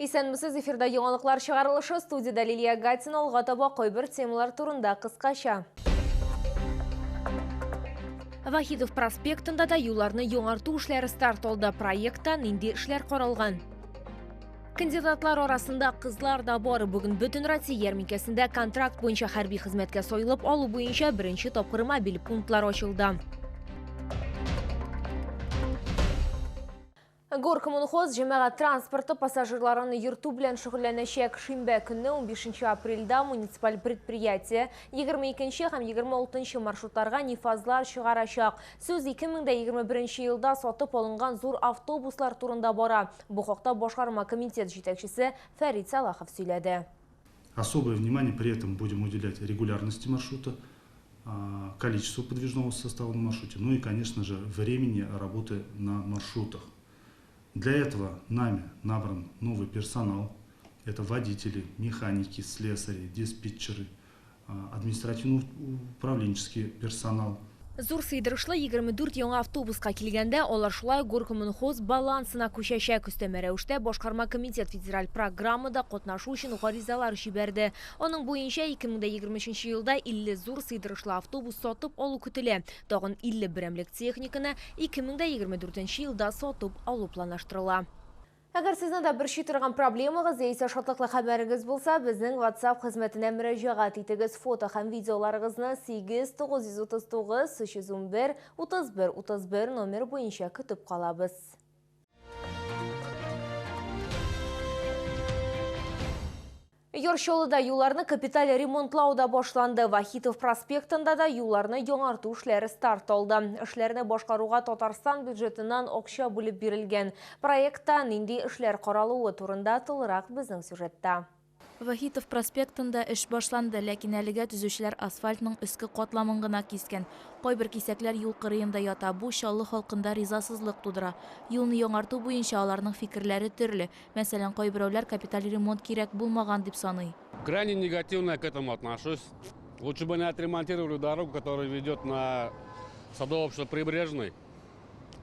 Исәнмесез, эфирда яңалыклар чыгарылышы, студияда Лилия Гатина. Алга таба кайбер темалар турында кыскача. Вахитов проспектында да юлларны яңарту эшләре старт алды. Проектта нинди эшләр каралган? Кандидатлар арасында кызлар да бар. Бүген бөтен Россия ярминкәсендә контракт буенча хәрби хезмәткә сайлап алу буенча беренче тапкыр мобиль пунктлар ачылды. Горкоммунхоз җәмәгать транспорты пассажирларын йөртү белән шөгыльләнәчәк. Шимбә көнне 15 апрельдә муниципаль предприятие 22 һәм 26 маршрутларга нефазлар чыгарачак. Сүз 2021 елда сатып алынган зур автобуслар турында бара. Бу хакта башкарма комитет җитәкчесе Фәрит Салахов сөйләде. Особое внимание при этом будем уделять регулярности маршрута, количеству подвижного состава на маршруте, ну и, конечно же, времени работы на маршрутах. Для этого нами набран новый персонал. Это водители, механики, слесари, диспетчеры, административно-управленческий персонал. Зур сыйдырышлы 24 яңа автобуска килгәндә, алар шулай Горкоммунхоз балансына күчәчәк. Өстәмә рәвештә башкарма комитет федераль программада катнашу өчен гаризалар җибәрде. Аның буенча 2023 елда 50 зур сыйдырышлы автобус сатып алу көтелә. Тагын 50 берәмлек техниканы 2024 елда сатып алу планлаштырыла. Әгәр сезне дә борчый торган проблемагыз яисә шатлыклы хәбәрегез булса, безнең WhatsApp хезмәтенә мөрәҗәгать итегез. Фото һәм видеоларыгызны 8 939 311 31 31 номер буенча көтеп калабыз. Яр Чаллыда юлларны капиталь ремонтлау да башланды. Вахитов проспектында да юлларны яңарту эшләре старт алды. Эшләрне башкаруга Татарстан бюджетыннан акча бүлеп бирелгән. Проектта нинди эшләр каралуы турында тулырак безнең сюжетта. Вахитов проспектында эш башланды, ләкин әлегә төзүчеләр асфальтның өске катламын гына кискән. Кайбер кисәкләр юл кырыенда ята. Бу Чаллы халкында ризасызлык тудыра. Юлны яңарту буенча аларның фикерләре төрле. Мәсәлән, кайберәүләр капиталь ремонт кирәк булмаган дип саный. Крайне негативно к этому отношусь. Лучше бы не отремонтировали дорогу, которая ведет на Садово-Прибрежный.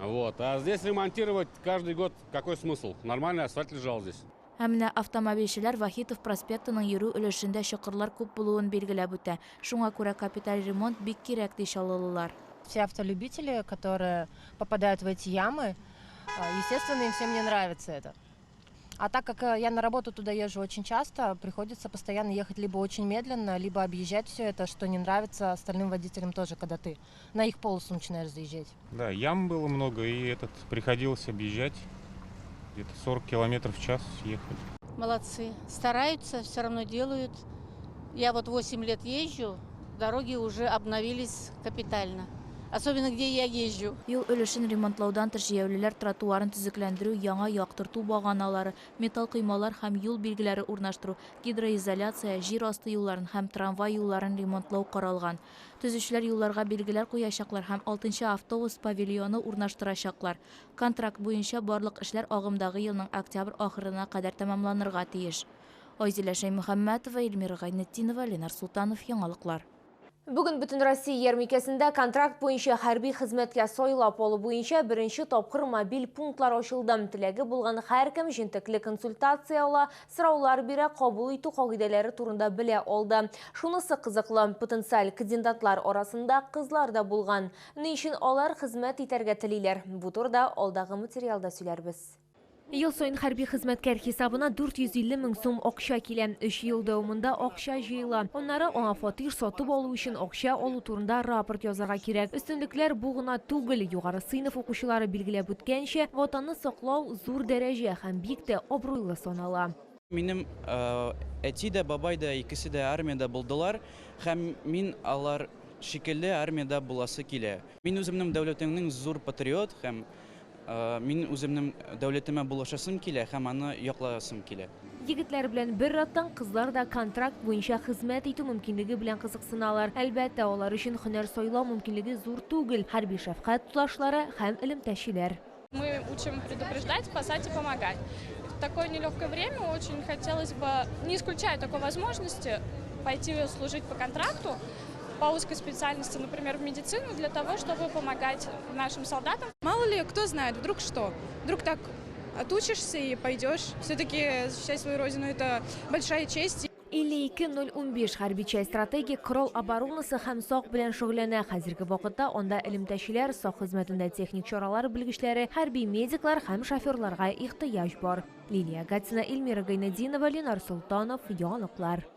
Вот. А здесь ремонтировать каждый год какой смысл? Нормальный асфальт лежал здесь. Ә менә автомобильчеләр Вахитов проспектының йөрү өлешендә чокырлар күп булуын билгеләп үтә. Шуңа күрә капиталь ремонт бик кирәк, ди чаллылылар. Все автолюбители, которые попадают в эти ямы, естественно, им всем не нравится это. А так как я на работу туда езжу очень часто, приходится постоянно ехать либо очень медленно, либо объезжать все это, что не нравится остальным водителям тоже, когда ты на их полосу начинаешь заезжать. Да, ям было много, и приходилось объезжать. Где-то 40 километров в час ехать. Молодцы, стараются, все равно делают. Я 8 лет езжу, дороги уже обновились капитально. Особенно где я езжу. Юл өлешен ремонтлаудан тыш җәяүлеләр тротуарын төзекләндерү, яңа яктырту баганалары, металл коймалар һәм юл билгеләре урнаштыру, гидроизоляция, җир асты юлларын һәм трамвай юлларын ремонтлау каралган. Төзүчеләр юлларга билгеләр куячаклар һәм 6 автобус павильоны урнаштырачаклар. Контракт буенча барлык эшләр агымдагы елның октябрь ахырына кадәр тәмамланырга тиеш. Айзилә Шәймөхәммәтова, Эльмира Гайнетдинова, Ленар Султанов, Яңалыклар. Бүген бөтен Россия ярминкәсендә контракт буенча хәрби хезмәткә сайлап алу буенча беренче тапкыр мобиль пунктлар ачылды. Теләге булган һәркем җентекле консультация ала, сораулар бирә, кабул итү кагыйдәләре турында белә алды. Шунысы кызыклы, потенциаль кандидатлар арасында кызлар да булган. Ни өчен алар хезмәт итәргә телиләр? Бу турыда алдагы материалда сөйләрбез. Ел саен хәрби хезмәткәр хисабына 450 мең сум акча килә. 3 ел дәвамында акча җыела. Аннары аңа фатир сатып алу өчен акча алу турында рапорт язарга кирәк. Өстенлекләр бу гына түгел. Югары сыйныф укучылары билгеләп үткәнчә, ватанны саклау зур дәрәҗә һәм бик тә абруйлы санала. Минем әти дә, бабай да икесе дә армиядә булдылар һәм мин алар шикелле армиядә буласы килә. Мин үземнең дәүләтемнең зур патриот һәм мин үземнең дәүләтемә булышасым килә һәм аны якласым килә. Егетләр белән бер рәттән кызлар да контракт буенча хезмәт итү мөмкинлеге белән кызыксыналар. Әлбәттә, алар өчен һөнәр сайлау мөмкинлеге зур түгел. Хәрби шәфкать туташлары һәм элемтәчеләр. Мы учим предупреждать, спасать и помогать. В такое нелегкое время очень хотелось бы, не исключая такой возможности, пойти служить по контракту, по узкой специальности, например, в медицину, для того, чтобы помогать нашим солдатам. Мало ли, кто знает, вдруг что, вдруг так Отучишься и пойдешь. Все-таки защищать свою родину – это большая честь. 52.015 хәрби часть стратегик корал оборонасы һәм сак белән шөгыльләнә. Хәзерге вакытта анда элемтәчеләр, сак хезмәтендә техник чаралар белгечләре, хәрби медиклар һәм шоферларга ихтыяҗ бар. Лилия Гатина, Эльмира Гайнетдинова, Ленар Солтанов, Яңалыклар.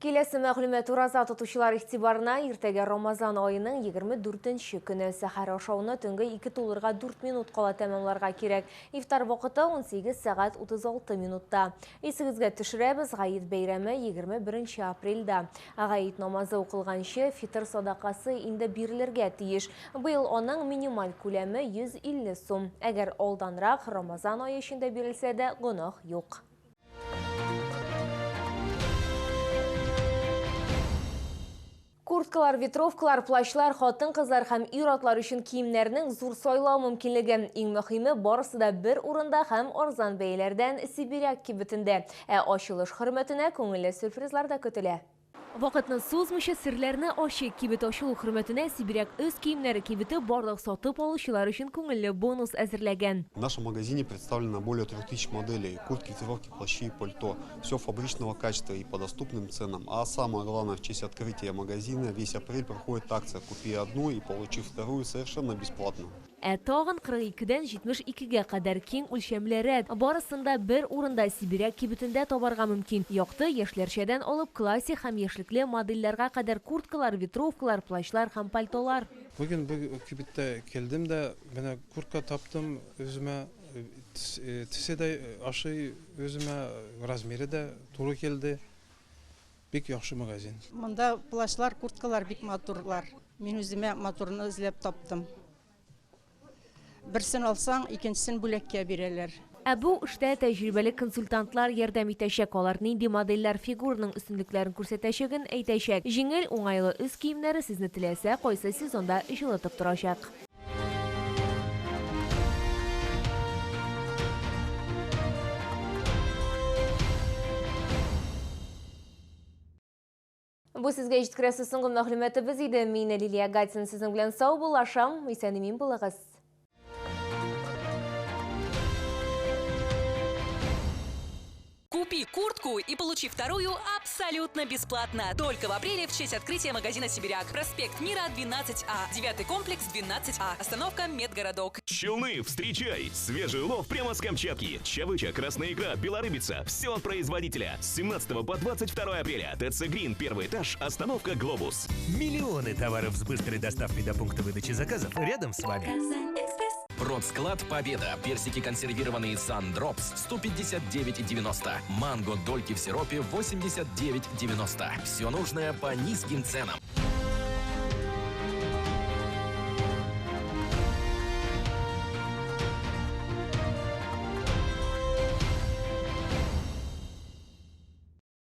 Киләсе мәгълүмат ураза тотучылар игътибарына. Иртәгә Рамазан аеның 24 көне. Сәхәр ашауны төнге 2 тулырга 4 минут кала тәмамларга кирәк. Ифтар вакыты 18 сәгать 36 минутта. Исегезгә төшерәбез, Гает бәйрәме 21 апрельдә. Гает намазы укылганчы фитыр садакасы инде бирелергә тиеш. Быел аның минималь күләме 150 сум. Әгәр алданрак Рамазан ае эчендә бирелсә дә гөнаһ юк. Курткалар, ветровкалар, плащлар, хатын-кызлар һәм ир-атлар өчен киемнәрнең зур сайлау мөмкинлеге. Иң мөһиме, барысы да бер урында һәм арзан бәяләрдән Сибиряк кибетендә. Ә ачылыш хөрмәтенә күңелле сюрпризлар да көтелә. Вакытны сузмыйча серләрне ачык. Кибет ачылу хөрмәтенә Сибиряк үз киемнәре кибете барлык сатып алучылар өчен күңелле бонус әзерләгән. В нашем магазине представлено более 3000 моделей: куртки, ветровки, плащи и пальто. Все фабричного качества и по доступным ценам. А самое главное, в честь открытия магазина весь апрель проходит акция «Купи одну и получи вторую совершенно бесплатно». Ә тагын 42-дән 72-гә кадәр киң үлчәмле рәт. Барысын да бер урында Сибиряк кибетендә табарга мөмкин. Якты яшьләрчәдән алып классик һәм яшьлекле модельләргә кадәр курткалар, ветровкалар, плащлар һәм пальтолар. Бүген бу кибеттә килдем дә, менә куртка таптым үземә, төсе дә ошый үземә, размеры да туры килде. Бик яхшы магазин. Монда плащлар, курткалар бик матурлар. Мин үземә матурны эзләп таптым. Берсен алсаң, икенчесен бүләккә бирәләр. Ә бу эштә тәҗрибәле консультантлар ярдәм итәчәк. Алар нинди модельләр фигурының өстенлекләрен күрсәтәчәген әйтәчәк. Җиңел, уңайлы өс киемнәре сезне теләсә кайсы сезонда җылытып торачак. Бу сезгә җиткерәсе соңгы мәгълүматыбыз иде. Мин Лилия Гатина сезнең белән саубуллашам. Исән-имин булыгыз. Купи куртку и получи вторую абсолютно бесплатно. Только в апреле в честь открытия магазина «Сибиряк». Проспект Мира, 12А. 9 комплекс, 12А. Остановка Медгородок. Челны, встречай! Свежий улов прямо с Камчатки. Чавыча, красная икра, белорыбица. Все от производителя. С 17 по 22 апреля. ТЦ Грин, первый этаж, остановка Глобус. Миллионы товаров с быстрой доставкой до пункта выдачи заказов рядом с вами. Продсклад Победа. Персики консервированные Сандропс 159,90. Манго дольки в сиропе 89,90. Все нужное по низким ценам.